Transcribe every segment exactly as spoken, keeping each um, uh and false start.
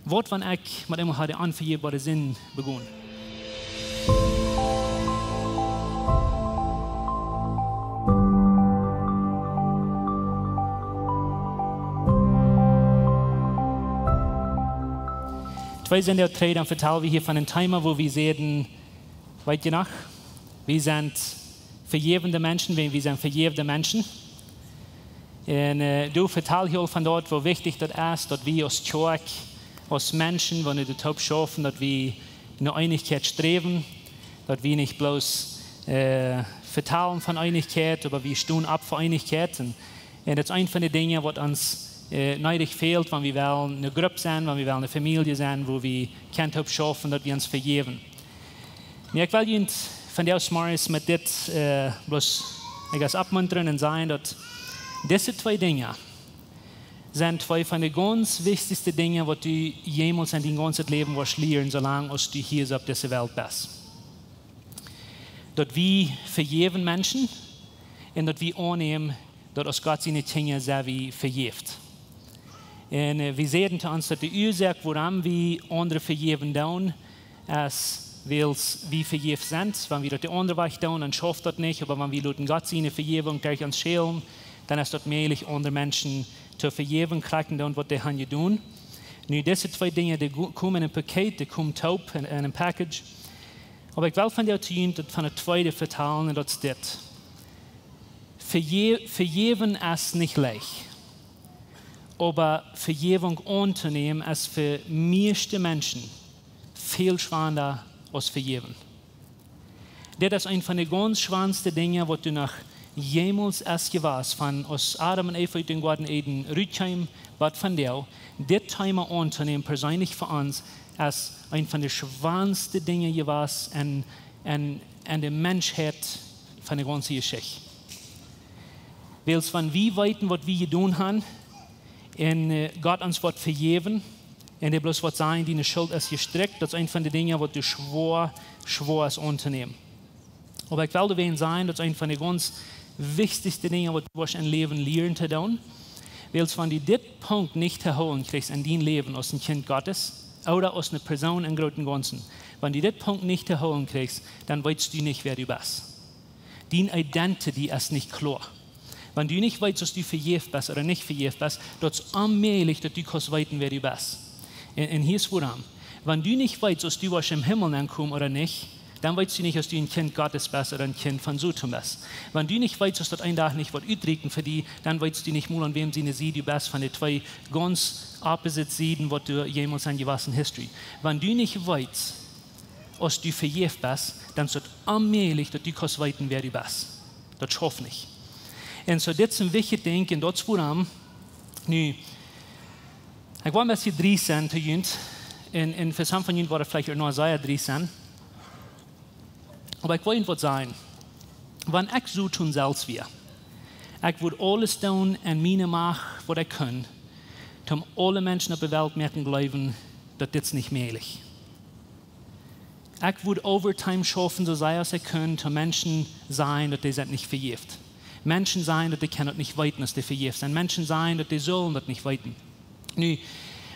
Waut wan ekj met eemol haud onvejäfbare Sind begonen? Twee Sindach trigj, dan vetald wie hia von een Thema, wua wie säden, weet jie noch, wie sent vejäwende Menschen, wan wie sent vejäwende Menschen. Un doa vetald hee aul von daut, woo wichtich daut es, daut wie aus Kjoakj, aus Menschen, wan wie doa toop schaufen, daut wie no Eenichkjeit sträwen, daut wie nich bloos vetalen von Eenichkjeit, oba wie stonen opp fa Eenichkjeit. Un daut es eent von de Dinja, waut ons needich fält, wan wie wellen ne Grupp senn, wan wie wellen ne Famielje senn, wua wie kjennen toop schaufen, daut wie ons vejäwen. Nu, ekj well junt vondoag zemorjes met dit bloos, ekj well oppmuntren un sajen, daut dise twee Dinja sent twee von de gaunz wichtichste Dinja, waut du jemols en dien gaunzet Läwen woascht lieren, soo lang aus du hia opp dise Welt best. Daut wie vejäwen Menschen un daut wie aunnämen, daut aus Gott siene Kjinja sent wie vejäft. Un wie säden to ons, daut de Uasoak, wuarom wie aundre vejäwen doonen, es, wiels wie vejäft sent. Wan wie daut de aundre Wajch doonen, dan schauft daut nich, oba wan wie loten Gott siene Vejäwunk derch ons schälen, dan es daut mäajlich, aundre Menschen to vejäwen, krakjt endoont, waut dee han jedonen. Nu, dise twee Dinja, dee komen en een Paket, dee komen toop en een package. Oba ekj well vondoag to junt von daut tweede vetalen, un daut es dit. Vejäwen es nich leicht, oba Vejäwunk auntonämen es fa mieeschte Menschen väl schwanda aus vejäwen. Dit es eent von de gaunz schwanste Dinja, waut du noch jemols es jewast, von aus Adam un Eva ut dän Goaden Eden rutkjeemen, bat vondoag. Dit Thema auntonämen, perseenlich fa ons, es eent von de schwanste Dinja jewast en, en, en de Menschheit von de gaunze Jeschicht. Wiels wan wie weeten, waut wie jedonen han, un Gott ons woat vejäwen, un dee bloos woat sajen, diene Schult es jestrikjt, daut es eent von de Dinja, waut du schwoa, schwoa es auntonämen. Oba ekj well doawäajen sajen, daut es eent von de gaunz wichtichste Dinja, waut du woascht em Läwen lieren to doonen. Wiels wan du dit Punkt nich to hoolen kjrichst en dien Läwen aus een Kjint Gottes, ooda aus ne Persoon em grooten Gaunzen, wan du dit Punkt nich to hoolen kjrichst, dan weetst du nich, wäa du best. Dien identity es nich kloa. Wan du nich weetst, aus du vejäft best ooda nich vejäft best, daut es onmäajlich, daut du kaust weeten, wäa du best. Un, un hia es wuarom. Wan du nich weetst, aus du woascht em Himmel nenkomen ooda nich, dan weetst du nich, aus du een Kjint Gottes best ooda een Kjint von Soton best. Wan du nich weetst, aus daut een Dach nich woat utrieekjen fa die, dan weetst du nich mol, aun wäm siene Sied du best von de twee gaunz opposite Sieden, waut du jemols han jewast en history. Wan du nich weetst, aus du vejäft best, dan es daut onmäajlich, daut du kaust weeten, wäa du best. Daut schauft nich. Un soo, dit es een wichtjet Dinkj, un daut es wuarom. Nu, ekj woa een bät driest senn to junt, un, un fa some von junt woat daut veleicht uk noch sea driest senn. Oba ekj woa junt waut sajen. Wan ekj Soton selfst wia, ekj wudd aules doonen en miene Macht, waut ekj kunn, om aule Menschen opp de Welt moaken jleewen, daut dit es nich mäajlich. Ekj wudd overtime schaufen, soo sea aus ekj kunn, om Menschen sajen, daut dee sent nich vejäft. Menschen sajen, daut dee kjennen daut nich weeten, aus dee vejäft sent. Menschen sajen, daut dee sullen daut nich weeten. Nu,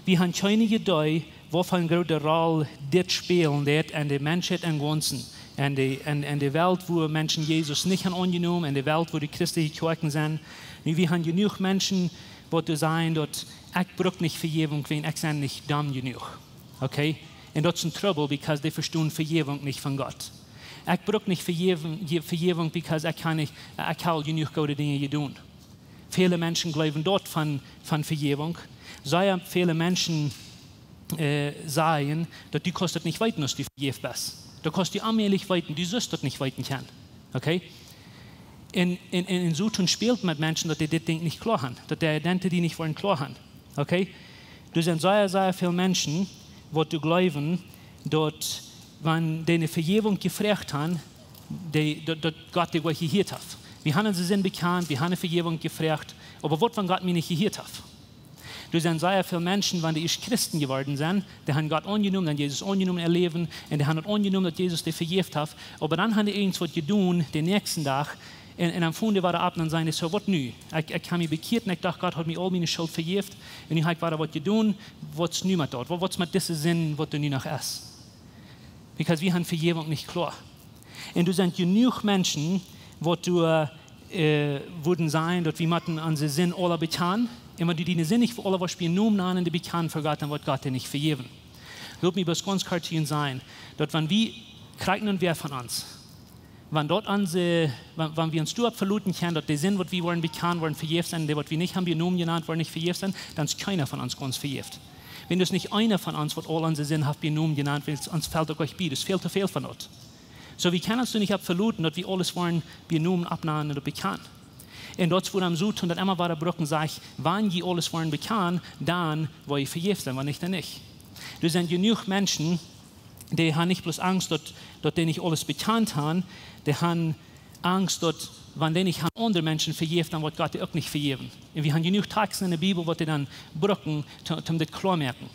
wie han kjeene Iedee, waut fa eene groote Roll dit spälen deit en de Menschheit em Gaunzen. En de, en, en de Welt, wua Menschen Jesus nich han aunjenomen, en de Welt, wua de christelje Kjoakjen sent. Nu, wie han jenuach Menschen, waut doa sajen, daut ekj bruk nich Vejäwunk, wiels ekj sie nich domm jenuach. Okay? Un daut es een Trubbel, because dee vestonen Vejäwunk nich von Gott. Ekj bruk nich Vejäwunk, je-, Vejäwunk, because ekj ha nich, ekj ha aul jenuach goode Dinja jedonen. Väle Menschen jleewen daut von, von Vejäwunk. Sea väle Menschen, äh, sajen, daut du kaust daut nich weeten, aus du vejäft best. Daut kaust du onmäajlich weeten, du sust daut nich weeten kjennen. Okay? Un, un, un, un Soton spält met Menschen, daut dee dit Dinkj nich kloa han, daut dee identity nich woaren kloa han. Okay? Doa sent sea, sea väl Menschen, waut doa jleewen, daut wan dee ne Vejäwunk jefroacht han, dee, daut, daut Gott dee goa jehieet haft. Wie han onse Sind bekjant, wie han ne Vejäwunk jefroacht, oba waut, wan Gott mie nich jehieet haft? Doa sent sea väl Menschen, wan dee ieescht Christen jeworden sent, dee han Gott aunjenomen, dee han Jesus aunjenomen en äa Läwen, un dee han daut aunjenomen, daut Jesus dee vejäft haft, oba dan han dee irjentwaut jedonen, dän näakjsten Dach, Un, un dan fungen dee wada aun un säden: "So, waut nu? Ekj, ekj hab mie bekjieet un ekj docht, Gott haud mie aul miene Schult vejäft. Un nu hab ekj wada waut jedonen. Waut es nu met daut? Waut, waut es met dise Sind, waut doa nu noch es?" Because wie haben Vejäwunk nich kloa. Un doa sent jenuach Menschen, waut doa, äh, wudden sajen, daut wie motten onse Sind aula bekjanen. Un wan du diene Sind nich fa aula woascht bie Nomen nanen un dee bekjanen fa Gott, dan woat Gott die nich vejäwen. Lot mie bloos gaunz kort sajen, daut wan wie kjrieen un wäa von ons, wan daut onse, wan, wan wie ons doaropp veloten kjennen, daut de Sind, waut wie woaren bekjanen, woaren vejäft sennen, dee, waut wie nich haben bie Nomen jenant, woaren nich vejäft sennen, dan es kjeena von ons gaunz vejäft. Wan daut nich eena von ons, waut aul onse Sind haft bie Nomen jenant, wiels ons fält uk uk bie, daut es väl to väl von daut. So, wie kjennen ons doa nich opp veloten, daut wie aules woaren bie Nomen oppnanen un bekjanen. Un daut es wuarom Soton daut emma wada brukt un sajcht: "Wan jie aules woaren bekjanen, dan woa jie vejäft sennen, wan nich, dan nich." Doa sent jenuach Menschen, dee haben nich bloos Angst, daut, daut dee nich aules bekjant haben, dee haben Angst, daut wan dee nich aundre Menschen vejäft, dan woat Gott dee uk nich vejäwen. Un wie haben jenuach Teksten enne Bibel, waut dee dan brucken, to, om dit kloa moaken.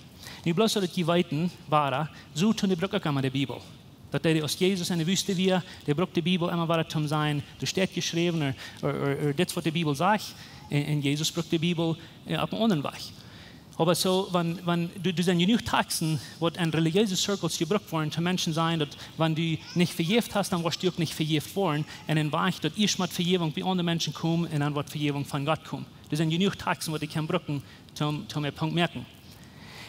Nu bloos daut jie weeten, wada, Soton dee brukt uk emma de Bibel. Daut deed hee, aus Jesus enne Wüste wia, dee brukt de Bibel emma wada, om to sajen, doa steit jeschräwen, ooda, ooda, ooda, ooda dit es, waut de Bibel sajcht, un, un Jesus brukt de Bibel, äh, opp eenen aundren Wajch. Oba so, wan, wan, doa, doa sent jenuach Teksten, waut en relijeese Circles jebrukt woaren, om Menschen to sajen, daut wan du nich vejäft hast, dan woascht du uk nich vejäft woaren, un een Wajch, daut ieescht mott Vejäwunk bie aundre Menschen komen un dan woat Vejäwunk von Gott komen. Doa sent jenuach Teksten, waut ekj kaun brucken, om, om een Punkt moaken.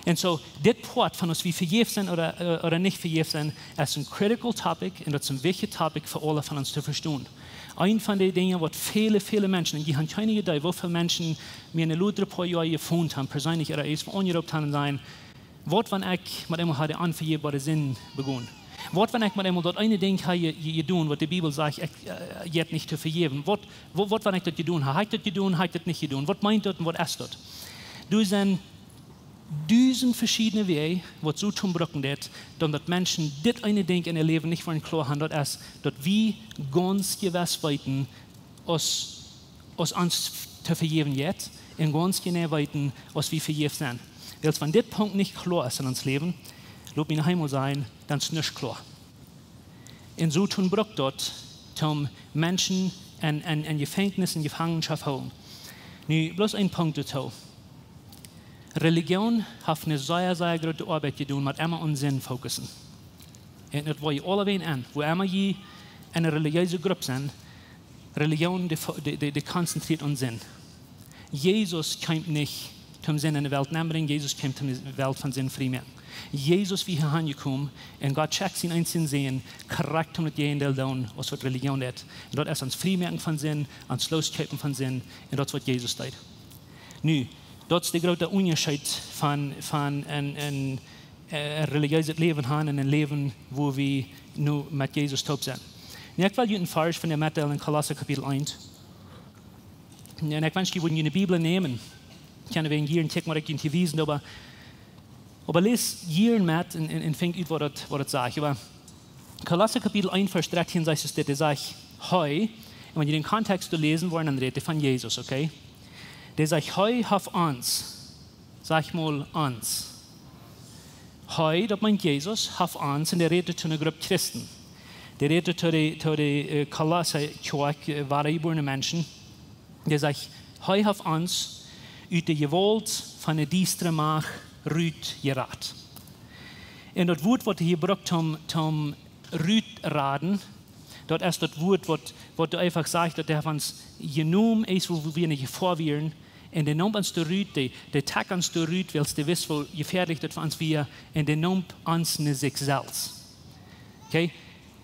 Un so, dit Poat von aus wie vejäft sent ooda, äh, ooda nich vejäft sent, es een critical topic un daut es een wichtja topic fa aule von ons to vestonen. Eent von de Dinja, waut väle, väle Menschen, un jie haben kjeene Iedee, woo väl Menschen mie en de latste poa Joa jefonen haben, perseenlich ooda ieescht aunjeroopt haben un sajen: "Waut, wan ekj met eemol hab onvejäfbare Sind begonen? Waut, wan ekj met eemol daut eene Dinkj hab je-, je-, jedonen, waut de Bibel sajcht, ekj, äh, jeit nich to vejäwen? Waut, waut, waut, wan ekj daut jedonen hab? Hab ekj daut jedonen, hab ekj daut nich jedonen? Waut meent daut un waut es daut?" Doa sent dusent veschiedne Wäaj, waut Soton brucken deit, om daut Menschen dit eene Dinkj en äa Läwen nich woaren kloa haben, daut es, daut wie gaunz jewess weeten, aus, aus ons to vejäwen jeit, un gaunz jeneiw weeten, aus wie vejäft sent. Wiels wan dit Punkt nich kloa es en ons Läwen, lot mie noch eemol sajen, dan es nuscht kloa. Un Soton brukt daut, om Menschen en, en, en Jefenkjnis, en Jefangenschoft hoolen. Nu, bloos een Punkt doatoo. Relijoon haft eene sea, sea groote Oabeit jedonen, met emma aun Sind fokussen. Un daut woa jie aulawäajen en, wua emma jie en eene relijeese Grupp sent, Relijoon, dee fo-, dee, dee, dee konzentrieet aun Sind. Jesus kjeem nich toom Sind en de Welt nenbrinjen, Jesus kjeem toom de Welt von Sind frie moaken. Jesus wia hia aunjekomen un Gott schekjt sienen eensjen Sän krakjt om daut Jäajendeel doonen aus waut Relijoon deit. Un daut es ons frie moaken von Sind, ons loskjeepen von Sind, un daut es waut Jesus deed. Nu, daut es de groote Unjascheet von, von een, een, äh, relijeeset Läwen haben un een Läwen, wua wie nu met Jesus toop sent. Nu, ekj well junt een Varsch von de Matthäus en Kolossa Kapitel eent. Un ekj wensch, jie wudden june Bibel nämen. Ekj kaun wäajen hia un checken, waut ekj junt hia wiesen, oba, oba läst hia met un, un, un finjt ut, waut daut, waut daut sajcht. Oba Kolossa Kapitel eent, Varsch dartieen sajcht et dit, dee sajcht: "Hee", un wan jie dän Kontext doa läsen woaren, dan rät dee von Jesus, okay? Dee sajcht: "Hee haft ons", saj mol, ons. "Hee", daut meent Jesus, "haft ons", un dee rät to eene Grupp Christen. Dee rät to de, to de, äh, Kolossa Kjoakj, äh, wadajebuarne Menschen. Dee sajcht: "Hee haft ons ut de Jewault von de diestre Macht rutjerat." Un daut Wuat, waut hee brukt om, om rutjeraden, daut es daut Wuat, waut, waut doa eefach sajcht, daut hee haft ons jenomen, es wua, wua wie en de Jefoa wieren, un dee neem ons doa rut, dee, dee trakjt ons doa rut, wiels dee wist, woo jefäadlich daut fa ons wia, un dee neem ons no sikj selfst. Okay?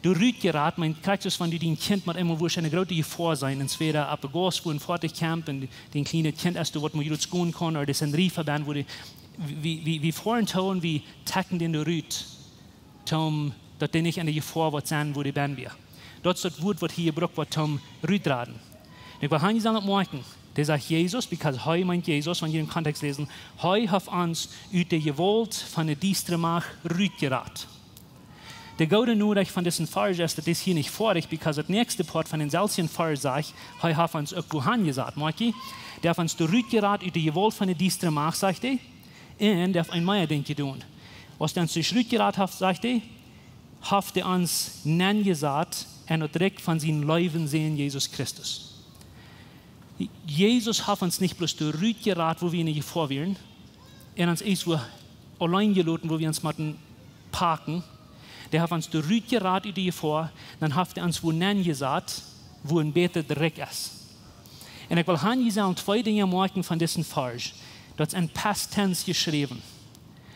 Doa rutjerat meent krakjt soo aus wan du dien Kjint met eemol wurscht en eene groote Jefoa seenen, entwäda opp de Gauss, wua een Foatich kjemt, un dien kjlienet Kjint es doa, waut mau jrods gonen kaun, ooda dee sent rief fa bennen, wua dee, wie, wie, wie foaren too un wie trakjen dän doa rut, toom, daut dee nich en de Jefoa woat sennen, wua dee bennen wia. Daut es daut Wuat, waut hia jebrukt woat, toom rutjeraden. Un ekj well hia nich aun daut moakjen. Dee sajcht Jesus, because hee meent Jesus, wan jie dän Kontext läsen, "Hee haft ons ut de Jewault von de diestre Macht rutjerat." De goode Norecht von disen Varsch es, daut es hia nich foadich, because daut näakjste Poat von dän selwjen Varsch sajcht, "Hee haft ons uk wua han jesat." Moakj jie? Dee haft ons doa rutjerat ut de Jewault von de diestre Macht, sajcht hee. Un dee haft een mea Dinkj jedonen. Aus dee ons doa rutjerat haft, sajcht hee, haft hee ons nenjesat en daut Rikj von sienen leewen Sän Jesus Christus. Jesus haft ons nich bloos doa rutjerat, wua wie en de Jefoa wieren, un ons ieescht wua auleen jeloten, wua wie ons motten paken. Dee haft ons doa rutjerat ut de Jefoa, dan haft hee ons wua nenjesat, wua een bätret Rikj es. Un ekj well han, jie sellen twee Dinja moakjen von disen Varsch. Daut es en past tense jeschräwen.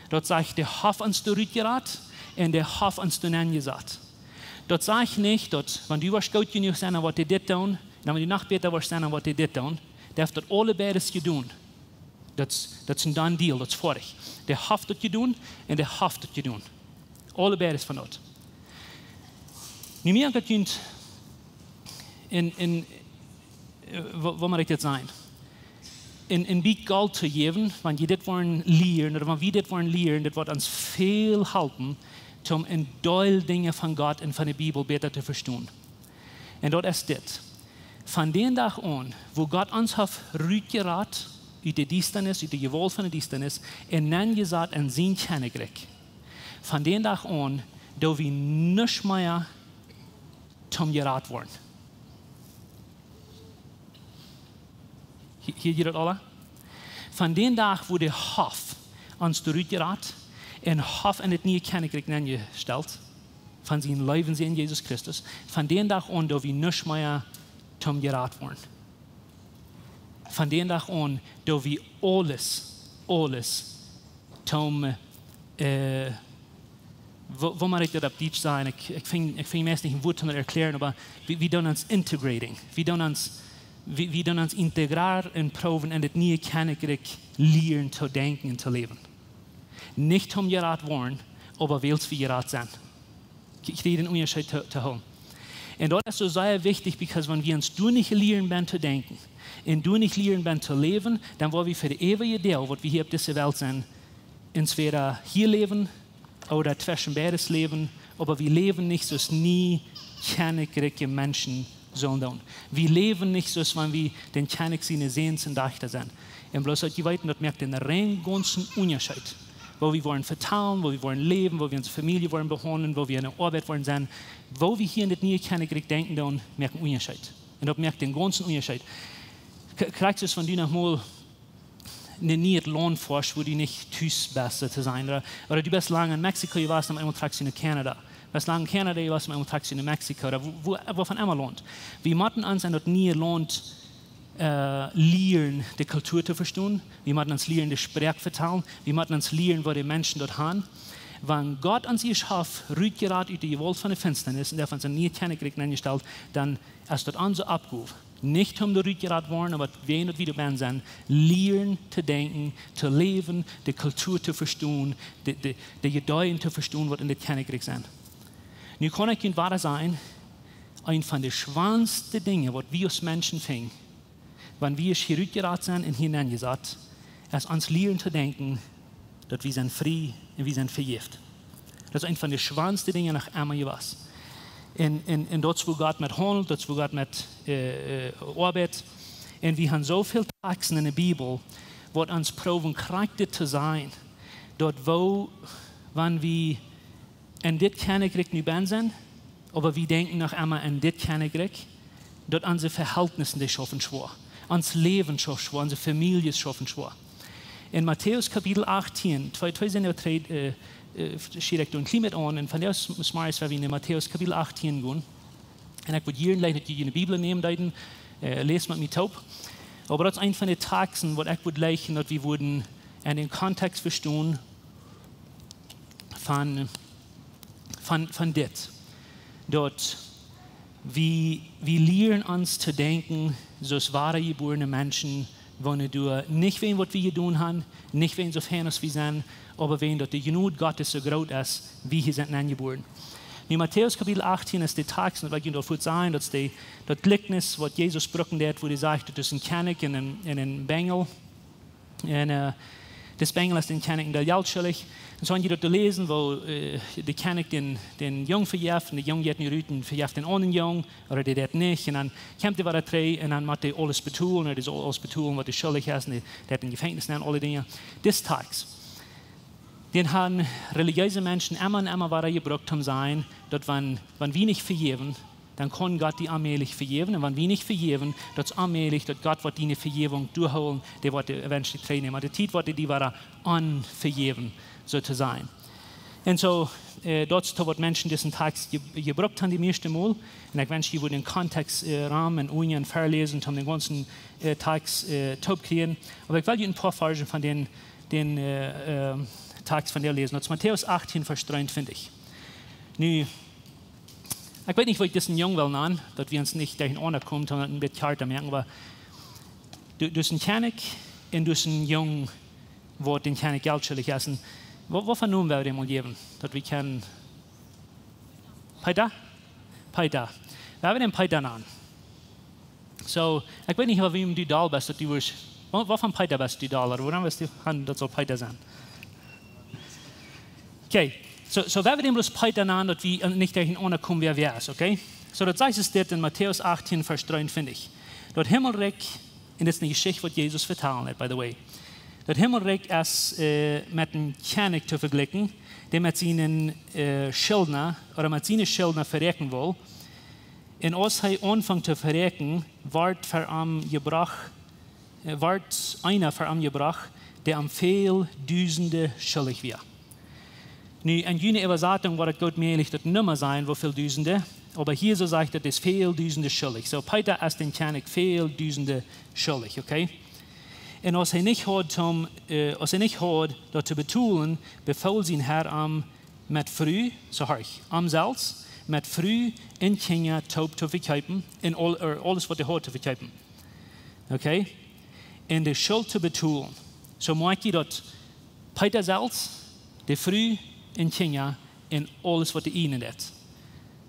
Daut sajcht, dee haft ons doa rutjerat un dee haft ons doa nenjesat. Daut sajcht nich, daut wan du woascht goot jenuach sennen, dan woat hee dit doonen, un dan wan du noch bäta woascht sennen, dan woat hee dit doonen. Dee haft daut aulebeides jedonen. Daut es, daut es een done deal, daut es foadich. Dee haft daut jedonen un dee haft daut jedonen. Aulebeides von daut. Nu, mie haft daut junt en, en, äh, woo, woo mott ekj dit sajen? En, en bät Golt to jäwen, wan jie dit woaren lieren, ooda wan wie dit woaren lieren, daut woat ons väl halpen, om en Deel Dinja von Gott un von de Bibel bäta to vestonen. Un daut es dit. Von dän Dach aun, wua Gott ons haft rutjerat ut de Diestanis, ut de Jewault von de Diestanis, un nenjesat en sien Kjennichrikj, von dän Dach aun doo wie nuscht mea toom jerat woaren. Hia, hia jie daut aula? Von dän Dach, wua dee haft ons doa rutjerat un haft en daut niee Kjennichrikj nenjestalt, von sienen leewen Sän Jesus Christus, von dän Dach aun doo wie nuscht mea toom jerat woaren. Von dän Dach aun doo wie aules, aules toom, äh, woo, woo mott ekj daut opp Dietsch sajen? Ekj, ekj finj, ekj finj meist nich een Wuat toom daut erkjlären, oba wie, wie doonen ons integrating. Wie doonen ons, wie, wie doonen ons integreren un proowen en daut niee Kjennichrikj lieren to denkjen un to läwen. Nich toom jerat woaren, oba wiels wie jerat sent. Kjrie-, kjrie dän Unjascheet to, to hoolen. Un daut es soo sea wichtich, because wan wie ons doa nich lieren benen to denkjen un doa nich lieren benen to läwen, dan woa wie fa de eewje Doag, waut wie hia opp dise Welt sent, entwäda hia läwen ooda tweschen beides läwen, oba wie läwen nich soo aus niee kjennichrikje Menschen sellen doonen. Wie läwen nich soo aus wan wie dän Kjennich siene Säns un Dajchta sent. Un bloos daut jie weeten, daut moakt eenen rein gaunzen Unjascheet. Woo wie woaren vetalen, woo wie woaren läwen, woo wie onse Famielje woaren behaundlen, woo wie enne Oabeit woaren sennen, woo wie hia en daut niee Kjennichrikj denkjen doonen, moakt eenen Unjascheet. Un daut moakt dän gaunzen Unjascheet. K-, krakjt soo aus wan du noch mol en een nieet Launt foascht, wua du nich tus best, soo to sajen. Ooda, ooda du best lang en Mexiko jewast, dan eemol trakjst du no Kanada. Best lang en Kanada jewast, dan eemol trakjst du no Mexiko. Ooda wua, wua, wua von emma Launt. Wie motten ons en daut niee Launt, äh, lieren, de Kultua to vestonen. Wie motten ons lieren, de Sproak vetalen. Wie motten ons lieren, woo de Menschen daut han. Wan Gott ons ieescht haft rutjerat ut de Jewault von de Finstanis un haft ons en daut niee Kjennichrikj nenjestalt, dan es daut onse Oppgow, nich toom doa rutjerat woaren, oba wäajen daut wie doa benen sent, lieren to denkjen, to läwen, de Kultua to vestonen, de, de, de Ideeen to vestonen, waut en daut Kjennichrikj sent. Nu kaun ekj junt wada sajen, eent von de schwoaste Dinja, waut wie aus Menschen finjen, wan wie ieescht hia rutjerat sent un hia nenjesat, es ons lieren to denkjen, daut wie sent frie un wie sent vejäft. Daut es eent von de schwoaste Dinja noch emma jewast. Un, un, un daut es wua Gott met haundelt, daut es wua Gott met, äh, äh, oabeit. Un wie han soo väl Takjsten en de Bibel, waut ons proowen krakjt dit to sajen, daut woo, wan wie en dit Kjennichrikj nu benen sent, oba wie denkjen noch emma en dit Kjennichrikj, daut onse Vehältnissen, dee schaufen schwoa. Ons Läwen schauft schwoa, onse Famieljes schaufen schwoa. En Matäus Kapitel achtieen, twee, twee sent jo dree, äh, äh, schieed ekj doa een kjlien bät aun, un von doa aus, aus wie en Matäus Kapitel achtieen gonen, un ekj wudd hia jlikj, daut jie june Bibel nämen deeden, äh, läst met mie toop. Oba daut es eent von de Takjsten, waut ekj wudd jlikjen, daut wie wudden en dän Kontext vestonen, von, von, von dit. Daut wie, wie lieren ons to denkjen, soo aus wadajebuarne Menschen, wan wie doa nich wäajen waut wie jedonen han, nich wäajen soo fein aus wie sent, oba wäajen daut de Jnod Gottes soo groot es, wie hia sent aunjebuaren. Nu, Matäus Kapitel achtieen es de Takjst, un waut ekj junt aul foats sajen, daut es de, daut Jlikjnis, waut Jesus brucken deed, wua hee sajcht, daut es een Kjennich un een, un een Benjel. Un, äh, dis Benjel es dän Kjennich een Deel Jelt schuldich. Un soo han jie daut to läsen, wua, äh, de Kjennich dän, dän Jung vejeft, un de Jung jeit nu rut un vejeft dän aundren Jung, ooda dee deit nich, un dan kjemt hee wada trigj, un dan mott hee aules betolen, un hee saul aules betolen, waut hee schuldich es, un dee, dee deit em Jefenkjnis nenn, aule Dinja. Dis Takjst, dän han relijeese Menschen emma un emma wada jebrukt, om to sajen, daut wan, wan wie nich vejäwen, dan kaun Gott die onmäajlich vejäwen. Un wan wie nich vejäwen, daut es onmäajlich, daut Gott woat diene Vejäwunk derchhoolen, dee woat dee eventually trigjnämen. Oba de Tiet woat dee, dee woaren onvejäwen, soo to sajen. Un soo, äh, daut es to waut Menschen disen Tekst je-, jebrukt haben dee mieeschte Mol. Un ekj wensch, jie wudden dän Kontext, äh, rom un unjen veläsen, om dän gaunzen, äh, Tekst, äh, toopkjrieen. Oba ekj well junt een poa Varsch von dän, dän, äh, äh, Tekst von dee läsen. Daut es Matäus achtieen, Varsch dreeuntwintich. Nu, ekj weet nich, woo ekj disen Jung well nanen, daut wie ons nich derchenaunda komen, daut een bät hooda moaken, oba du, du best een Kjennich un du best een Jung, waut dän Kjennich Jelt schuldich es. Un waut, waut fa Nomen woa wie däm mol jäwen? Daut wie kjennen Peeta? Peeta. Wie haben däm Peeta nanen. Soo, ekj weet nich, oba wäm du doll best, daut du woascht, waut, waut fa Peeta best du doll, ooda wuarom best du, han, daut saul Peeta sennen. Okay, soo, soo wie haben däm bloos Peeta nanen, daut wie, äh, nich derchenaunda komen, wäa wäa es, okay? Soo, daut sajcht et dit en Matäus achtieen, Varsch dreeuntwintich. Daut Himmelrikj, un dit es eene Jeschicht, waut Jesus vetalen deed, by the way. Daut Himmelrikj es, äh, met een Kjennich to vejlikjen, dee met sienen, äh, Schuldna, ooda met siene Schuldna veräakjnen wull. Un aus hee aunfunk to veräakjnen, wort ver am jebrocht, äh, wort eena ver am jebrocht, dee am väl Dusende schuldich wia. Nu, en june Äwasatunk woat et goot mäajlich daut Numma sennen, woo väl Dusende, oba hia soo sajcht et, daut es väl Dusende schuldich. Soo, Peeta es dän Kjennich väl Dusende schuldich, okay? Un aus hee nich haud, om, äh, aus hee nich haud, daut to betolen, befool sien Herr am met Fru, soo horch, am selfst, met Fru un Kjinja toop to vekjeepen, un aul-, äh, aules, waut hee haud, to vekjeepen. Okay? Un de Schult to betolen. Soo moakj jie daut Peeta selfst, de Fru un Kjinja un aules, waut hee ieejnen haud.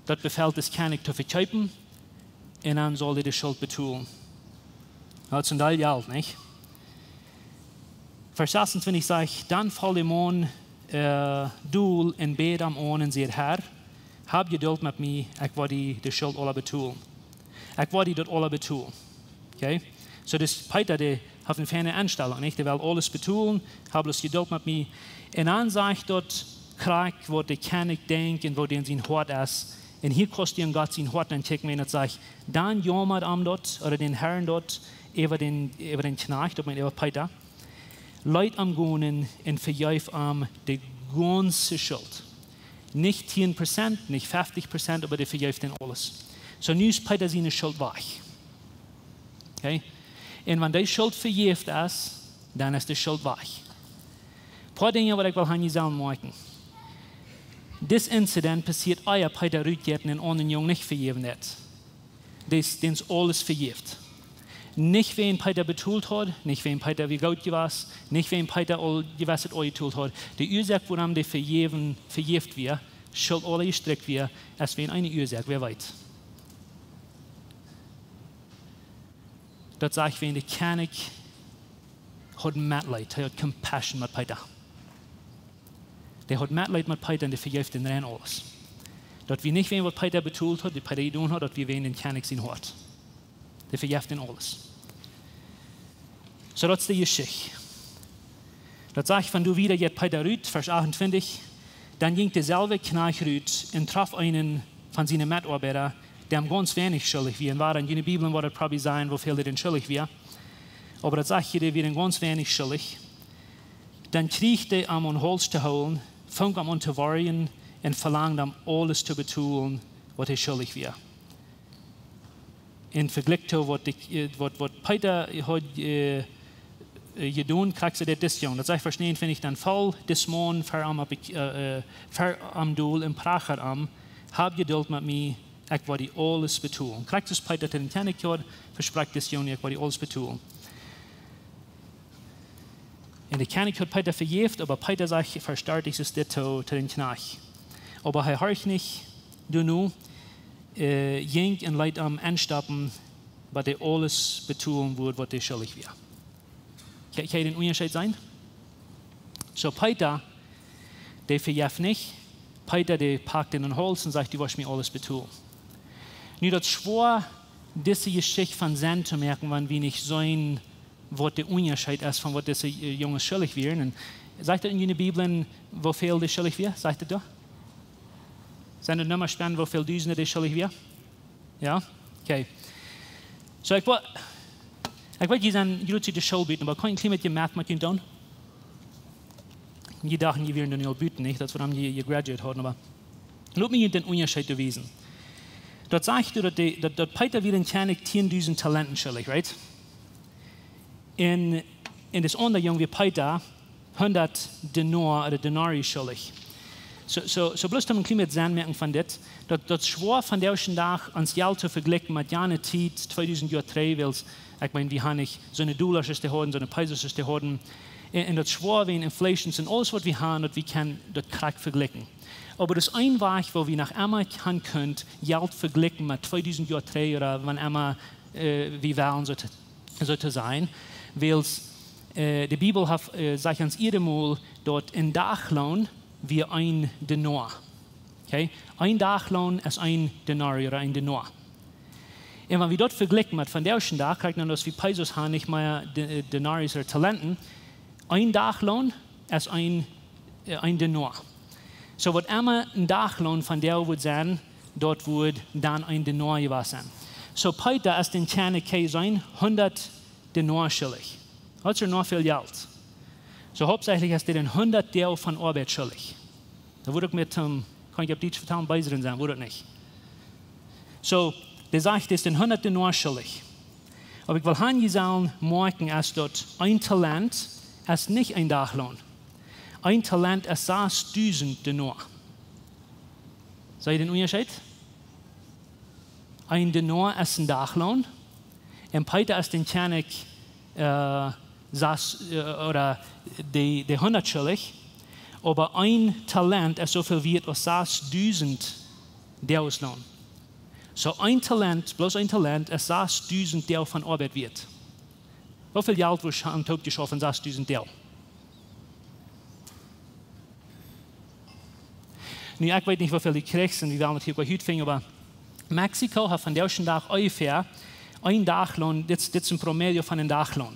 Daut befält dän Kjennich to vekjeepen, un dan saul hee de Schult betolen. Daut es een Deel Jelt, nich? Varsch sasuntwintich sajcht: Dan foll de Maun, äh, dol un bäd am aun un säd: Herr, hab Jedult met mie, ekj woa die de Schult aula betolen. Ekj woa die daut aula betolen. Okay? Soo, dus Peeta, dee haft eene feine Enstalunk, nich? Dee well aules betolen, hab bloos Jedult met mie. Un dan sajcht daut krakjt, waut de Kjennich denkjt un waut en sien Hoat es. Un hia kaust du en Gott sien Hoat ankjikjen, wan daut sajcht: Dan jaumad am daut, ooda dän Herrn daut, äwa dän, äwa dän Kjnajcht, daut meent äwa Peeta. Leet am gonen un vejeef am de gaunze Schult. Nich tieen Prozent, nich fefftich Prozent, oba dee vejeeft am aules. Soo, nu es Peeta siene Schult wajch. Okay? Un wan dee Schult vejäft es, dan es de Schult wajch. Poa Dinja, waut ekj well han jie sellen moakjen. Dis Incident passieet, ea Peeta rutjeit un dän aundren Jung nich vejäwen haud. Dis, dän es aules vejäft. Nich wäajen Peeta betolt haud, nich wäajen Peeta wia goot jewast, nich wäajen Peeta aul jewast haud aunjetolt haud. De Uasoak, wuarom dee vejäwen, vejäft wia, Schult aula jestrikjt wia, es wäajen eene Uasoak, wäa weet. Daut sajcht, wäajen de Kjennich haud Metleet, hee haud compassion met Peeta. Dee haud Metleet met Peeta un dee vejeef am rein aules. Daut wia nich wäajen waut Peeta betolt haud, dee Peeta jedonen haud, daut wia wäajen dän Kjennich sien Hoat. Dee vejeef am aules. Soo, daut es de Jeschicht. Daut sajcht, von doa wieda jeit Peeta rut, Varsch achtentwintich: Dan jinkj deeselwja Kjnajcht rut un trof eenen von siene Metoabeida, dee am gaunz weinich schuldich wia. Un wada, en june Bibel woat et probably sennen, woo väl dee dän schuldich wia. Oba daut sajcht hia, dee wia am gaunz weinich schuldich. Dan kjrieech hee am aum Hauls to hoolen, funk am aun to worjen un velangd am aules to betolen, waut hee schuldich wia. En Vejlikj to waut de, äh, waut, waut Peeta haud, äh, äh, jedonen, krakjt soo deed dis Jung. Daut sajcht Varsch näajenentwintich: Dan foll dis Maun ver am opp, äh, äh, ver am dol un prachad am: Hab Jedult met mie, ekj woa die aules betolen. Krakjt soo aus Peeta to dän Kjennich haud vesprakjt, dis Jung, ekj woa die aules betolen. Un de Kjennich haud Peeta vejäft, oba Peeta sajcht, Varsch dartich es dit to, to dän Kjnajcht. Oba hee horcht nich doano, äh, jinkj un leet am enstoppen, bat hee aules betolen wudd, waut hee schuldich wia. Kje-, kjenn jie dän Unjascheet seenen? Soo, Peeta, dee vejeft nich. Peeta, dee pakt am aum Hauls un sajcht: Du woascht mie aules betolen. Nu, daut es schwoa, dise Jeschicht von Senn to moakjen, wan wie nich seenen, waut de Unjascheet es von waut dise, äh, Junges schuldich wieren. Un sajcht daut en june Bibel, woo väl dee schuldich wia? Sajcht daut doa? Sent doa Nummasch bennen, woo väl Dusende dee schuldich wia? Jo? Okay. So, ekj woa, ekj weet, jie sent jrots ut de School buten, oba kaun ekj een kjlien bät Math met junt doonen? Jie dochten, jie wieren dan aul buten, nich? Daut es wuarom jie, jie graduate hauden, oba lot mie junt dän Unjascheet wiesen. Daut sajcht doa, daut de, daut, daut Peeta wia dän Kjennich tieen dusent Talenten schuldich, right? Un, un dis aundra Jung wia Peeta hundat Denoa ooda Denari schuldich. So, so, so bloos om een kjlien bät Senn moaken von dit. Daut, daut es schwoa vondoag dän Dach ons Jelt to vejlikjen met jane Tiet, tweedusent Joa trigj, wiels, ekj meen, wie haben nich soone Dollasch aus dee hauden, soone Pesos aus dee hauden. Un, un daut es schwoa wäajen Inflation un aules waut wie haben, daut wie kjennen daut krakjt vejlikjen. Oba daut es een Wajch, woo wie noch emma haben kjennen Jelt vejlikjen met tweedusent Joa trigj ooda wan emma, äh, wie wellen, soo to, soo to sajen. Wiels, äh, de Bibel haft, äh, sajcht ons jiedatmol daut een Dachloon wia een Denoa. Okay? Een Dachloon es een Denari ooda een Denoa. Un wan wie daut vejlikjen met vondoag dän Dach, kjikj nu, aus wie Pesos haben, nich mea De-, äh, Denaries ooda Talenten, een Dachloon es een, äh, een Denoa. So waut emma een Dachloon vondoag wudd sennen, daut wudd dan een Denoa jewast sennen. So Peeta es dän Kjennich sien hundat Denoa schuldich. Daut es noch väl Jelt. So hauptsächlich es dee dän hundat Doag von Oabeit schuldich. Daut wudd uk met, ähm, kaun ekj opp Dietsch vetalen, beesren sennen, wudd daut nich. So, dee sajcht, dee es dän hundat Denoa schuldich. Oba ekj well han, jie sellen moakjen, es daut een Talent es nich een Dachloon. Een Talent es sasdusent Denoa. Seht jie dän Unjascheet? Een Denoa es een Dachloon. Un Peeta es dän Kjennich, äh, sas, äh, ooda dee, dee hundat schuldich. Oba een Talent es soo väl wieet aus sasdusent Doagsloon. So een Talent, bloos een Talent, es sasdusent Doag von Oabeit wieet. Woo väl Jelt wudd han toopjeschauft en sasdusent Doag? Nu, ekj weet nich, woo väl du kjrichst, un wie wellen daut hia goa utfinjen, oba Mexiko haft vondoag dän Dach onjefäa een Dachloon, dit, dit es een Promedio von een Dachloon.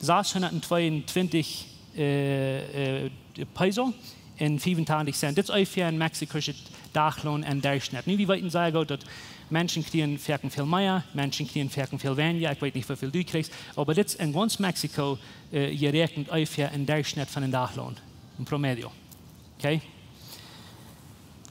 Sashundat tweeuntwintich, äh, äh, Peso un fiefuntachentich Cent. Dit es onjefäa een mexikauscha Dachloon em Derchschnitt. Nu, wie weeten sea goot, daut Menschen kjrieen foaken väl mea, Menschen kjrieen foaken väl weinja. Ekj weet nich, woo väl du kjrichst, oba dit es en gaunz Mexiko, äh, jeräakjent onjefäa een Derchschnitt von een Dachloon, een Promedio. Okay?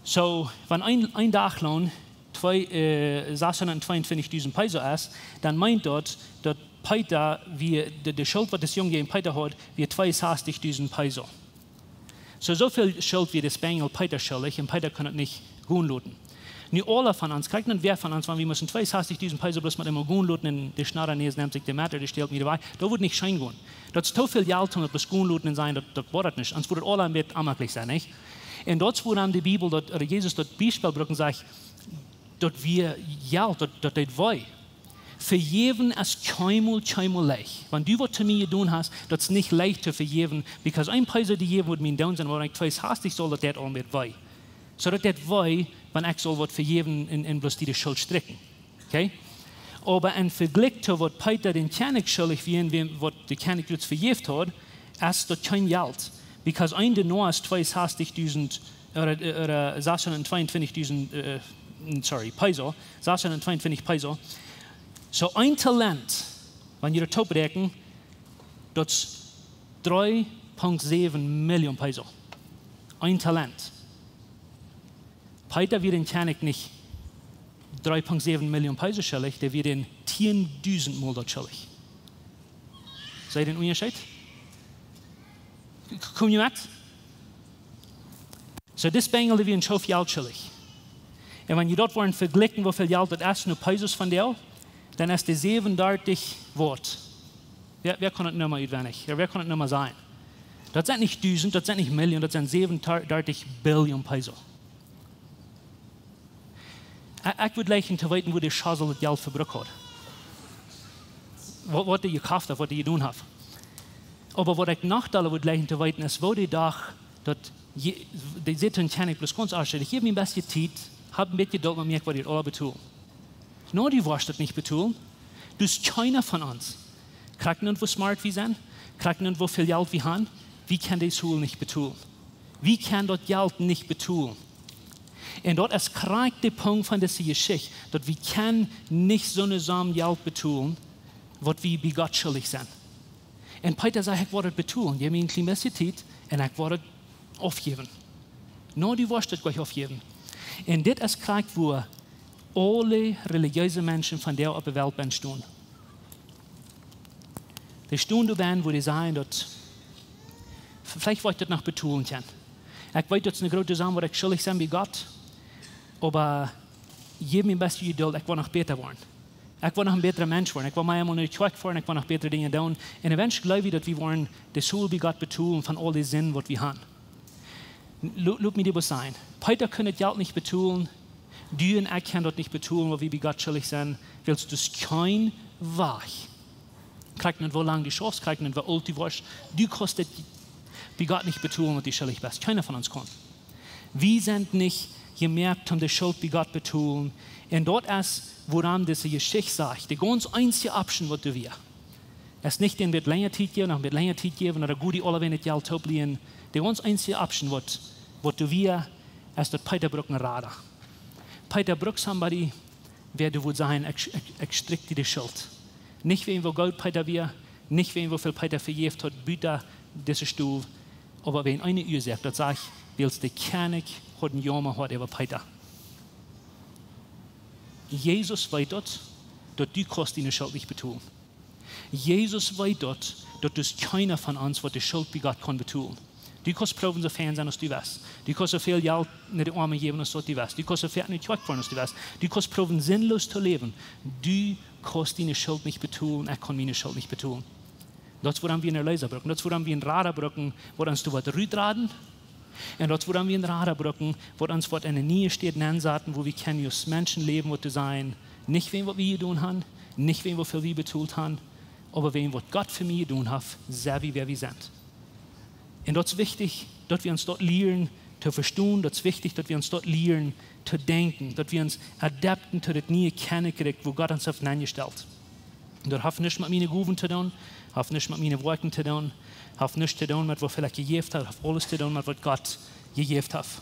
So, wan een, een Dachloon twee, äh, sashundat tweeuntwintich dusent Peso es, dan meent daut, daut Peeta wia, de, de Schult, waut dis Jung jäajen Peeta haud, wia tweeunsastich dusent Peso. So, soo väl Schult wia de Spaniel Peeta schuldich un Peeta kunn daut nich gonen loten. Nu, aula von ons, kjikj nu, wäa von ons, wan wie musten tweeunsastich dusent Peso bloos met eemol gonen loten un de Schnarrnäs nemt sikj de met, dee stält mie de Wajch, daut wudd nich scheen gonen. Daut es too väl Jelt, om daut bloos gonen loten un sajen, daut, daut woat daut nich. Ons wudd daut aula een bät onjemaklich sennen, nich? Un daut es wuarom de Bibel daut, ooda Jesus daut Biespel brukt un sajcht, daut wia Jelt, daut, daut deed wee. Vejäwen es kjeenmol, kjeenmol leicht. Wan du waut to mie jedonen hast, daut es nich leicht to vejäwen, because een Peso dee jäwen wudd mie doot sennen, oba wan ekj tweeunsastich saul, daut deed aul een bät wee. So daut deed wee, wan ekj saul waut vejäwen un, un bloos die de Schult strikjen. Okay? Oba em Vejlikj to waut Peeta dän Kjennich schuldich wia un wäm, waut de Kjennich jrods vejäft haud, es daut kjeen Jelt. Because een Denoa es tweeunsastich dusent, ooda, ooda sashundat tweeuntwintich dusent, äh, sorry, Peso, sashundat tweeuntwintich Peso. So een Talent, wan jie daut toopräakjnen, daut es dree Punkt säwen Million Peso. Een Talent. Peeta wia dän Kjennich nich dree Punkt säwen Million Peso schuldich, dee wia dän tieendusentmol daut schuldich. Seht jie dän Unjascheet? K-, kom jie met? So, dis Spaniel, dee wia een Schoof Jelt schuldich. Un wan jie daut woaren vejlikjen, woo väl Jelt daut es, no Pesos vondoag, dan es dee säwenundartich waut. Wäa, wäa kaun daut Numma utwendich? Jo, wäa kaun daut Numma sajen? Daut sent nich dusent, daut sent nich Million, daut sent säwenundartich Billion Peso. E-, ekj wudd jleichen to weeten, woo dee Schausel daut Jelt vebrukt haud. Waut, waut dee jekoft haft, waut dee jedonen haft. Oba waut ekj noch dolla wudd jleichen to weeten es, woo dee docht, daut je-, dee säd to dän Kjennich bloos gaunz aunstänich: "Jeff mie een bät Tiet, hab een bät Jedult met mie, ekj woa dit aula betolen." No, du woascht daut nich betolen. Du best kjeena von ons. Krakjt nu woo smart wie sent, krakjt nu woo väl Jelt wie haben, wie kjennen dee Schult nich betolen. Wie kjennen daut Jelt nich betolen. Un daut es krakjt de Punkt von dise Jeschicht, daut wie kjennen nich soone Som Jelt betolen, waut wie bie Gott schuldich sent. Un Peeta sajcht: "Ekj woa daut betolen, jeff mie een kjlien bät Tiet un ekj woa daut aufjäwen." "No, du woascht daut jlikj aufjäwen." Un dit es krakjt, wua aule relijeese Menschen vondoag opp de Welt bennen stonen. Dee stonen doa bennen, wua dee sajen daut: "Veleicht woa ekj daut noch betolen kjennen. Ekj weet, daut es eene groote Som, waut ekj schuldich sie bie Gott, oba jeff mie een bät Jedult, ekj woa noch bäta woaren. Ekj woa noch een bätra Mensch woaren. Ekj woa mea mol no de Kjoakj foaren, ekj woa noch bätre Dinja doonen." Un eventually jleew wie, daut wie woaren de Sult bie Gott betolen von aul de Sind, waut wie haben. Lo-, lot mie dit bloos sajen. Peeta kunn daut Jelt nich betolen. Du un ekj kjennen daut nich betolen, waut wie bie Gott schuldich sent. Wiels doa es kjeen Wajch. Krakjt nich woo lang du schaufst, krakjt nich woo oolt du woascht, du kaust daut bie Gott nich betolen, waut du schuldich best. Kjeena von ons kaun. Wie sent nich jemoakt, om de Schult bie Gott betolen. Un daut es, wuarom dise Jeschicht sajcht, de gaunz eensje Option, waut doa wia, es nich dän bät lenja Tiet jäwen, noch bät lenja Tiet jäwen, ooda goot, dee aule weinich Jelt toopliejen. De gaunz eensje Option, waut, waut doa wia, es daut Peeta brukt een Rada. Peeta brukt somebody, wäa doa wudd sajen: "Ekj, ekj, ekj strikj die de Schult." Nich wäajen woo goot Peeta wia, nich wäajen woo väl Peeta vejäft haud buta dise Stow, oba wäajen eene Uasoak, daut sajcht, wiels de Kjennich haud een Jauma jehaut äwa Peeta. Jesus weet daut, daut du kaust diene Schult nich betolen. Jesus weet daut, daut doa es kjeena von ons, waut de Schult bie Gott kaun betolen. Du kaust proowen soo fein sennen aus du west. Du kaust soo väl Jelt no de Oame jäwen aus daut du west. Du kaust soo väl no de Kjoakj foaren aus du west. Du kaust proowen sinnlos to läwen. Du kaust diene Schult nich betolen. Ekj kaun miene Schult nich betolen. Daut es, wuarom wie een Erleesa bruken. Daut es, wuarom wie een Rada bruken, waut ons doa waut rutraden. Un daut es, wuarom wie een Rada bruken, waut ons waut en eene niee Städ nensaten, wua wie kjennen aus Menschen läwen, waut to sajen, nich wäajen waut wie jedonen haben, nich wäajen woo väl wie betolt haben, oba wäajen waut Gott fa mie jedonen haft, sie wie, wäa wie sent. Un daut es wichtich, daut wie ons daut lieren to vestonen. Daut es wichtich, daut wie ons daut lieren to denkjen, daut wie ons adapten to daut niee Kjennichrikj, wua Gott ons haft nenjestalt. Daut haft nuscht met miene Gowen to doonen, haft nuscht met miene Woakjen to doonen, haft nuscht to doonen met woo väl ekj jejäft hab, haft aules to doonen met waut Gott jejäft haft.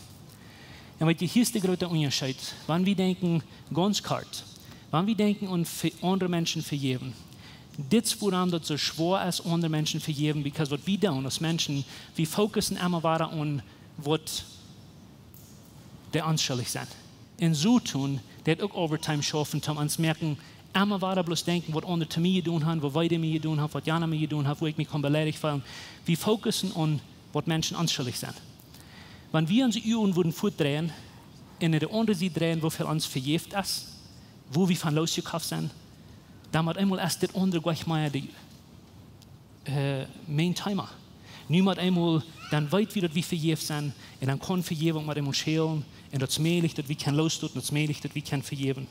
Un waut hia es de groote Unjascheet, wan wie denkjen gaunz kort, wan wie denkjen aun ve-, aundre Menschen vejäwen. Dit es, wuarom daut soo schwoa es, aundre Menschen vejäwen, because waut wie doonen aus Menschen, wie fokussen emma wieda aun waut dee onschuldich sent. Un soo doonen, daut uk overtime schaufen, om ons moaken, emma wieda bloos denkjen, waut aundre to mie jedonen haben, waut wee to mie jedonen haben, waut jana mie jedonen haft, wua ekj mie kaun beleidicht feelen. Wie fokussen aun waut Menschen onschuldich sent. Wan wie onse Uagen wudden fuatdreien un no de aundre Sied dreien, woo väl ons vejäft es, woo wie von losjekoft sent, dan met eemol es dit aundre jlikj mea de, äh, main Thema. Nu met eemol, dan weet wie, daut wie vejäft sent, un dan kaun Vejäwunk met eemol schälen, un daut es mäajlich, daut wie kjennen losloten, daut es mäajlich, daut wie kjennen vejäwen.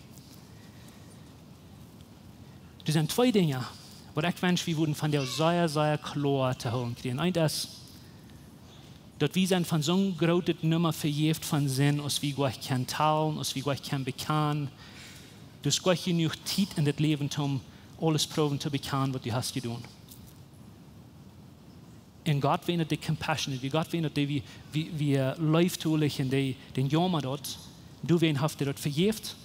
Doa sent twee Dinja, waut ekj wensch, wie wudden von dee sea, sea kloa to hoolen kjrieen. Eent es, daut wie sent von soon grootet Numma vejäft von Sind, aus wie jlikj kjennen talen, aus wie jlikj kjennen bekjanen. Doa es jlikj jenuach Tiet en dit Läwen, om aules proowen to bekjanen, waut du hast jedonen. Un Gott, wäajen daut dee compassionate, wäajen Gott, wäajen daut dee, wie, wie, wie, äh, leeftolich un dee, dän Jauma daut, doawäajen haft hee daut vejäft.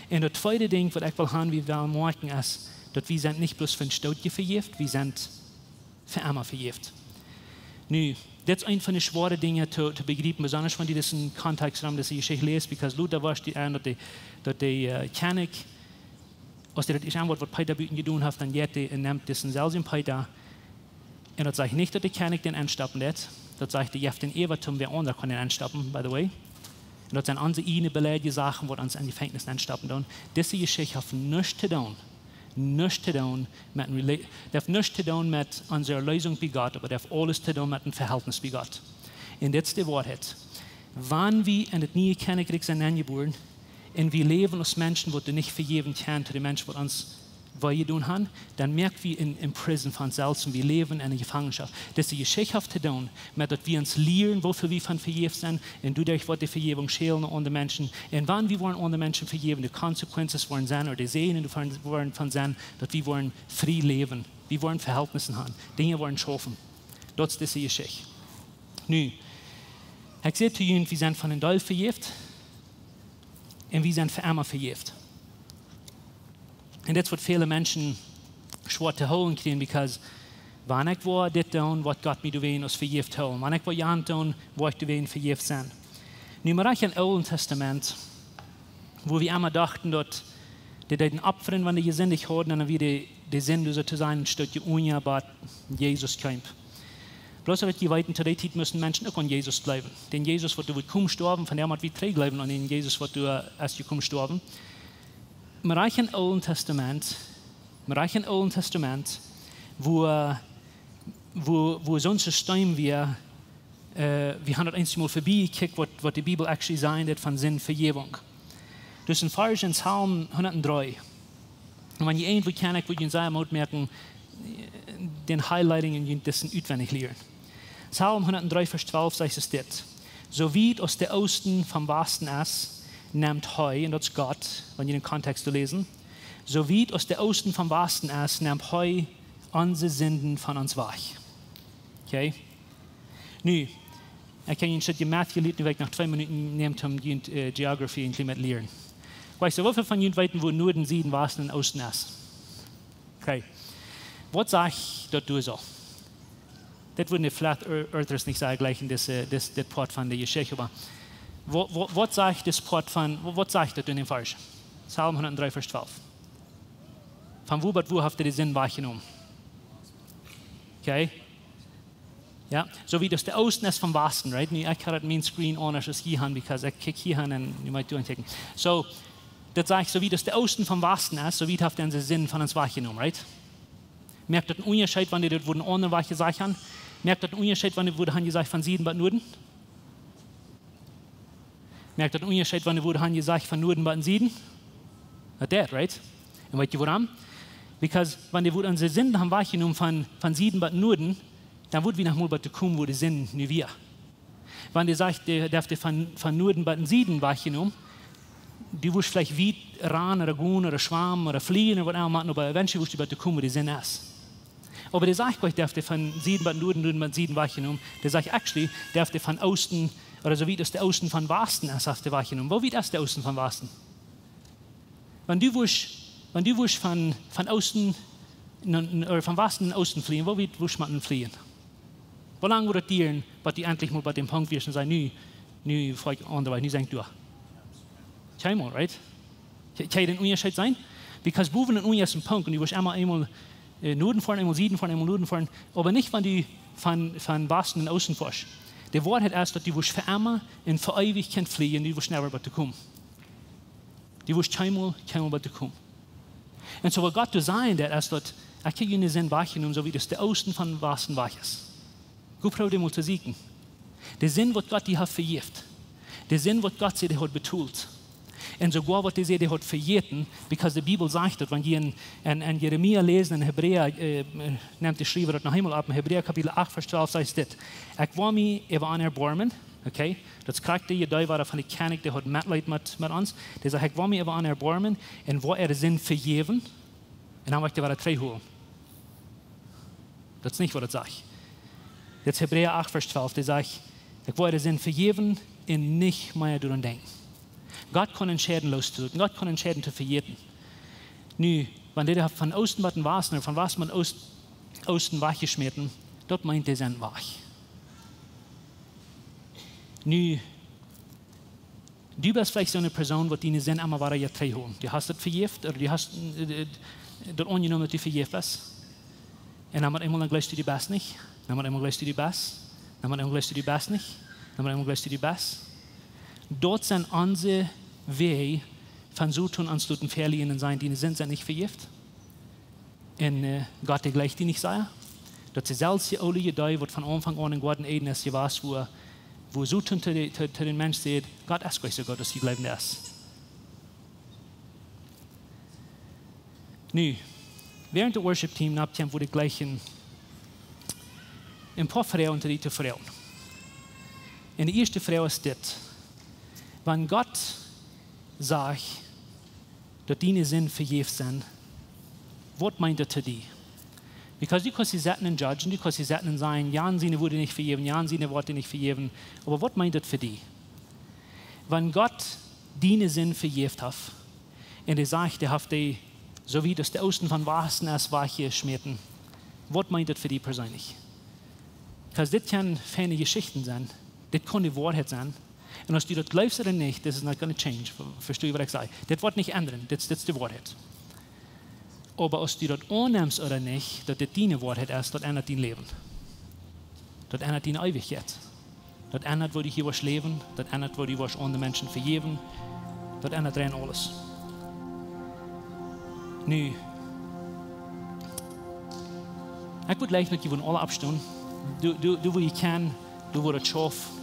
Un daut tweede Dinkj, waut ekj well haben, wie wellen moakjen, es, daut wie sent nich bloos fa een Stootje vejäft, wie sent fa emma vejäft. Nu, dit es eent von de schwoare Dinja to, to bejriepen, besonda wan du disen Kontext rom, dise Jeschicht läst, because lota woascht du enn, daut dee, daut dee, äh, Kjennich, aus dee daut ieescht aunwoat, waut Peeta buten jedonen haft, dan jeit dee un nemt disen selwjen Peeta. Un daut sajcht nich, daut de Kjennich dän enstoppen deed. Daut sajcht, dee jeft dän äwa, om wäa aundra kaun dän enstoppen, by the way. Un daut sent onse ieejne beleidichte Sachen, waut ons en Jefenkjnis enstoppen doonen. Dise Jeschicht haft nuscht to doonen, nuscht to doonen met een Rela-, daut haft nuscht to doonen met onse Erleesunk bie Gott, oba daut haft aules to doonen met een Vehältnis bie Gott. Un dit es de Woarheit. Wan wie en daut niee Kjennichrikj sent enjebuaren, un wie läwen aus Menschen, waut doa nich vejäwen kjennen to de Menschen, waut ons wee jedonen haben, dan moak wie en, en prison von selfst un wie läwen en eene Jefangenschoft. Dise Jeschicht haft to doonen met daut wie ons lieren, woo väl wie von vejäft sent, un doaderch woat de Vejäwunk schälen no aundre Menschen. Un wan wie woaren aundre Menschen vejäwen, de consequences woaren sennen, ooda de Säajen doavon woaren von sennen, daut wie woaren frie läwen. Wie woaren Vehältnisse haben. Dinja woaren schaufen. Daut es dise Jeschicht. Nu, ekj säd to junt, wie sent von een Deel vejäft, Un wie sent fa emma vejäft. Un dit es waut väle Menschen schwoa to hoolen kjrieen, because wan ekj woa dit doonen, woat Gott mie doawäajen aus vejäft hoolen. Wan ekj woa jant doonen, woa ekj doawäajen vejäft sennen. Nu, mau rajcht em Oolen Testament, wua wie emma dochten, daut dee deeden opfren, wan dee jesindicht hauden, un dan wia de, de Sind, soo to sajen, een Stootje unja, bat Jesus kjeem. Bloos daut jie weeten, to dee Tiet musten Menschen uk aun Jesus jleewen. Dän Jesus, waut doa wudd komen stoawen, von däm waut wie trigj jleewen aun dän Jesus, waut doa es jekomen stoawen. Mau rajcht em Oolen Testament, mau rajcht em Oolen Testament, wua, wua, wua soon System wia, äh, wie haben daut eensjemol verbie jekjikjt, waut, waut de Bibel actually sajen deit von Sindvejäwunk. Dus een Varsch en Psalm hundatdree. Un wan jie irjentwua kjennen, ekj wudd junt sea Moot moaken, dän highlighten un junt disen utwendich lieren. Psalm hundatdree, Varsch twalf sajcht es dit: Soo wiet aus de Oosten vom Wasten es, nemt hee, un daut es Gott, wan jie dän Kontext läsen, soo wiet aus de Oosten vom Wasten es, nemt hee onse Sinden von ons wajch. Okay? Nu, ekj hab een Stootje Math jelieet, nu woa ekj noch twee Minuten nämen, om junt, äh, Geografie een kjlien bät lieren. Weetst du, woo väl von junt weeten, wua Nuaden, Sieden, Wasten un Oosten es? Okay. Waut sajcht daut doa soo? Dit wudden de Flat Ear-, Earthers nich sajen jlikj en dise, dis, dit Poat von de Jeschicht, oba woo, woo, waut sajcht dit Poat von, woo, waut sajcht daut en dän Varsch? Psalm hundatdree, Varsch twalf. Von wua bat wua haft hee de Sind wajchjenomen? Okay. Jo, soo wiet aus de Oosten es vom Wasten, right? Nu, ekj hab daut mien Screen aundasch aus hia han, because ekj kjikj hia han un nu mott ekj doonen kjikjen. So, daut sajcht, soo wiet aus de Oosten vom Wasten es, soo wiet haft hee de Sind von ons wajchjenomen, right? Moakt daut een Unjascheet, wan dee daut wudden aundawäajen jesajcht han? Moakt daut een Unjascheet, wan dee wudden han jesajcht von Sieden bat Nuaden? Moakt daut een Unjascheet, wan dee wudden han jesajcht von Nuaden bat Sieden? Not that, right? Un weetst du wuarom? Because wan dee wudden onse Sinden han wajchjenomen von, von Sieden bat Nuaden, dan wudden wie noch mol bat doa komen, wua de Sind nu wia. Wan dee sajcht, dee, dee haft dee von, von Nuaden bat Sieden wajchjenomen, du wurscht veleicht wiet rannen ooda gonen ooda schwamen ooda flieejen ooda waut emma moaken, oba eventually wurscht du bat doa komen, wua de Sind es. Oba dee sajcht nich, dee haft dee von Sieden bat Nuaden, Nuaden bat Sieden wajchjenomen. Dee sajcht actually, dee haft dee von Oosten, ooda soo wiet aus de Oosten vom Wasten es, haft dee wajchjenomen. Woo wiet es de Oosten vom Wasten? Wan du wurscht, wan du wurscht von, von Oosten, no, no, ooda von Wasten no Oosten flieejen, woo wiet wurscht du motten flieejen? Woo lang wudd daut dieren, bat du endlich mol bie dän Punkt wieescht un sajchst: Nu, nu foa ekj aundawäajen, nu sie ekj doa. Kjeenmol, right? Kje-, kjenn jie dän Unjascheet seenen? Because bowen un unjen es een Punkt un du wurscht emma eemol, äh, Nuaden foaren, eemol Sieden foaren, eemol Nuaden foaren, oba nich wan du von, von Wasten no Oosten foascht. De Woarheit es, daut du wurscht fa emma un fa eewich kjennen flieejen, du wurscht never bat doa komen. Du wurscht kjeenmol, kjeenmol bat doa komen. Un soo waut Gott doa sajen deit, es daut: Ekj hab june Sind wajchjenomen, soo wiet aus de Oosten vom Wasten wajch es. Go proow dee mol to sieekjen. De Sind, waut Gott die haft vejäft. De Sind, waut Gott säd, dee haud betolt. Un soogoa waut dee säd, dee haud vejäten, because de Bibel sajcht daut, wan jie en, en, en Jeremia läsen, en Hebräa, äh, nemt de Schriewa daut noch eemol opp, en Hebräa Kapitel acht, Varsch twalf sajcht dit: Ekj woa mie äwa an erboarmen, okay? Daut es krakjt de Iedee, wua von de Kjennich, dee haud Metleet met, met ons. Dee sajcht: Ekj woa mie äwa an erboarmen un woa äare Sind vejäwen. Un dan woa ekj dee wada trigjhoolen. Daut es nich waut daut sajcht. Dit es Hebräa acht, Varsch twalf, dee sajcht: Ekj woa äare Sind vejäwen un nich mea doaraun denkjen. Gott kaun entscheiden loszutun. Gott kaun entscheiden to vejäten. Nu, wan dee haft von Oosten bat Wasten, von Wasten bat Oost-, Oosten wajchjeschmäten, daut meent, dee sent wajch. Nu, du best veleicht soone Persoon, waut diene Sind emma wada trigjhoolen. Du hast daut vejäft, ooda du hast, äh, daut aunjenomen, daut du vejäft best. Un dan met eemol dan jleefst du, du best nich. Dan met eemol jleefst du, du best. Dan met eemol jleefst du, du best nich. Dan met eemol jleefst du, du best. Daut sent onse Wäaj von Soton, ons loten veleiden un sajen: Diene Sind sent nich vejäft. Un, äh, Gott, dee jleicht die nich sea. Daut es de selwje oole Iedee, waut von Aunfank aun em Goaden Eden es jewast, wua, wua Soton to de, to, to dän Mensch säd: Gott es goanich soo goot aus jie jleewen, dee es. Nu, wäarent daut Worship Team nopp kjemt, wudd ekj jlikj een, een poa Froagen to die to froagen. Un de ieeschte Froag es dit: Wan Gott sajcht, daut diene Sind vejäft sent, waut meent daut to die? Because du kaust die setten un judgen, du kaust die setten un sajen: Jan siene woat nich vejäwen, Jan siene woat nich vejäwen. Oba waut meent daut fa die? Wan Gott diene Sind vejäft haft. Un dee sajcht, dee haft dee, soo wiet aus de Oosten vom Wasten es, wajchjeschmäten. Waut meent daut fa die perseenlich? Because dit kjennen feine Jeschichten sennen. Dit kaun de Woarheit sennen. Un aus du daut jleefst ooda nich, this is not gonna change. Vestoo jie waut ekj saj? Dit woat nich endren. Dit, dit es de Woarheit. Oba aus du daut aunnemst ooda nich, daut dit diene Woarheit es, daut endat dien Läwen. Daut endat diene Eewichkjeit. Daut endat woo du hia woascht läwen, daut endat woo du woascht aundre Menschen vejäwen, daut endat rein aules. Nu, ekj wudd jleichen daut jie wudden aula oppstonen. Du, du, du, woo jie kjennen, du, woo daut schauft.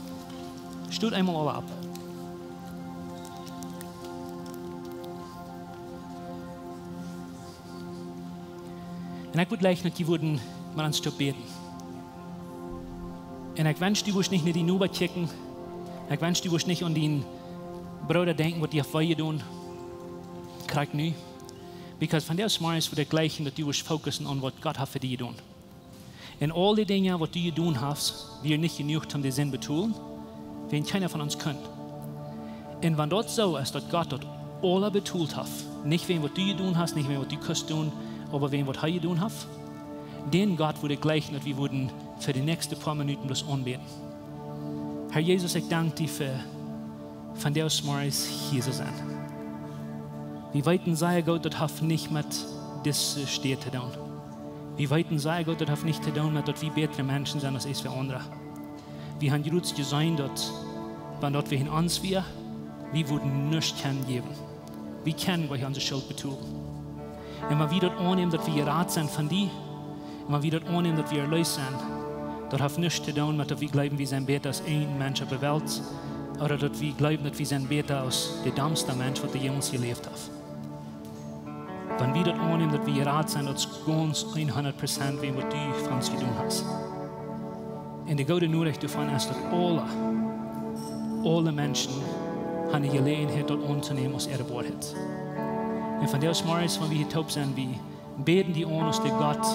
Stot eemol aula opp. Un ekj wudd jleichen daut jie wudden met ons toop bäden. Un ekj wensch, du wurscht nich no dien Noba kjikjen. Ekj wensch, du wurscht nich aun dien Brooda denkjen, waut die haft wee jedonen. Krakjt nu. Because vondoag zemorjes wudd ekj jleichen daut du wurscht focussen aun waut Gott haft fa die jedonen. Un aul dee Dinja waut du jedonen hast, wieren nich jenuach om de Sind betolen, wäajen kjeena von ons kunn. Un wan daut soo es daut Gott daut aula betolt haft, nich wäajen waut du jedonen hast, nich wäajen waut du kust doonen, oba wäajen waut hee jedonen haft, dän Gott wudd ekj jleichen daut wie wudden fa de näakjste poa Minuten bloos aunbäden. Herr Jesus, ekj dank die fa vondoag zemorjes hia to sennen. Wie weeten sea goot, daut haft nich met dise Städ to doonen. Wie weeten sea goot, daut haft nich to doonen met daut wie bätre Menschen sent aus eent ooda aundre. Wie haben jrods jeseenen daut, wan daut wäajen ons wia, wie wudden nuscht kjennen jäwen. Wie kjennen nich onse Schult betolen. Un wan wie daut aunnämen, daut wie jerat sent von die, un wan wie daut aunnämen, daut wie erleest sent, daut haft nuscht to doonen met daut wie jleewen, wie sent bäta aus een Mensch opp de Welt, ooda daut wie jleewen, daut wie sent bäta aus de dommsta Mensch, waut doa jemols jeläft haft. Wan wie daut aunnämen, daut wie jerat sent, daut es gaunz hundat Prozent wäajen waut du fa ons jedonen hast. Un de goode Norecht doavon es daut aule, aule Menschen haben de Jeläajenheit daut auntonämen aus äare Woarheit. Un vondoag zemorjes, wan wie hia toop sent, wie bäden die aun aus de Gott,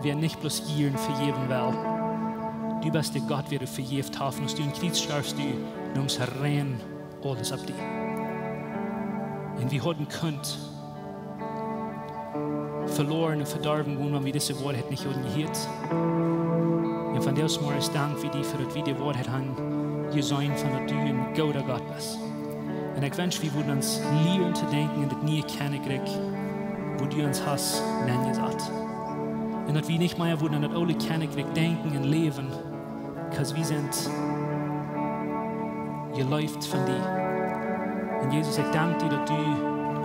wäa nich bloos jieren vejäwen well. Du best de Gott, wäa die vejäft haft, un aus du aum Kjriez storfst, du neemst rein aules opp die. Un wie hauden kunt veloaren un vedorwen gonen, wan wie dise Woarheit nich hauden jehieet. Un vondoag zemorjes dank wie die fa daut wie de Woarheit haben jeseenen, von daut du een gooda Gott best. Un ekj wensch, wie wudden ons lieren to denkjen en daut niee Kjennichrikj, wua du ons hast nenjesat. Un daut wie nich mea wudden aun daut oole Kjennichrikj denkjen un läwen, because wie sent jeleeft von die. Un Jesus, ekj dank die, daut du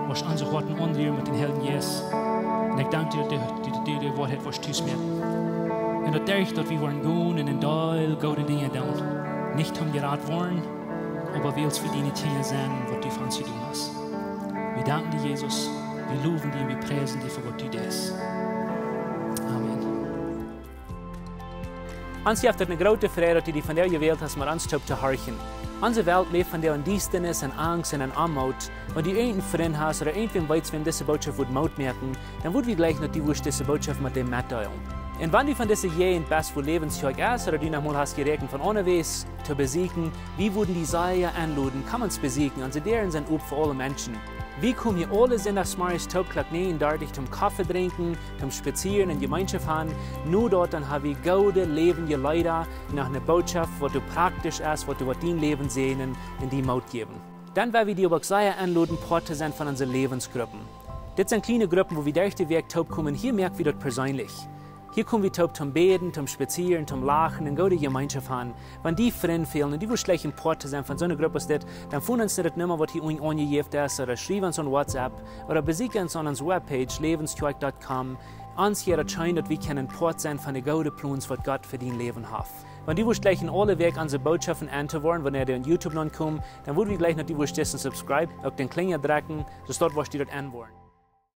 woascht onse Hoaten aunrieren met dän Heiljen Jeist. Un ekj dank die, daut du, du, du de Woarheit woascht tus moaken. Un daut derch daut wie woaren gonen un een Deel goode Dinja doonen. Nich om jerat woaren, oba wiels wie diene Kjinja sent, waut du fa ons jedonen hast. Wie danken die, Jesus. Wie lowen die un wie priesen die fa waut du deist. Amen. Ons jeft et eene groote Freid, daut du die vondoag jewält hast, met ons toop to horchen. Onse Welt läft vondoag en Diestanis, en Angst un en Oamoot. Wan du irjent een Frint hast ooda irjentwäm weetst, wäm dise Bootschoft wudd Moot moaken, dan wudd wie jleichen, daut du wurscht dise Bootschoft met däm metdeelen. Un wan du von dise Jäajent best, wua Läwens Kjoakj es, ooda du noch mol hast jeräakjent von onjewäs to besieekjen, wie wudden die sea enloden, komm ons besieekjen, onse Däaren sent op fa aule Menschen. Wie komen hia aule Sindachsmorjes toop Klock näajen dartich toom Koffe drinkjen, toom spazieren un Jemeenschoft haben. No daut dan hab wie goode läwendje Leeda, noch eene Bootschoft, waut du praktisch es, waut du waut dien Läwen säajnen un die Moot jäwen. Dan well wie die oba uk sea enloden, Poat to sennen von onse Läwensgruppen. Dit sent kjliene Gruppen, wua wie derch de Wäakj toop komen. Hia moak wie daut perseenlich. Hia kom wie toop toom bäden, toom spazieren, toom lachen un goode Jemeenschoft haben. Wan die Frind fälen un du wurscht jleichen Poat to sennen von soone Grupp aus dit, dan foon ons no de Numma, waut hia unjen aunjejäft es, ooda schriew ons aun WhatsApp, ooda besieekj ons aun onse Webpage, läwens kjoakj dot com. Ons jeit daut scheen, daut wie kjennen Poat sennen von de goode Plons, waut Gott fa dien Läwen haft. Wan du wurscht jleichen aule Wäakj onse Bootschoften enn to woaren, wanea dee aun YouTube nopp komen, dan wudd wie jleichen, daut du wurscht disen subscribe, uk dän Klinja drekjen, soo daut wurscht du daut enn woaren.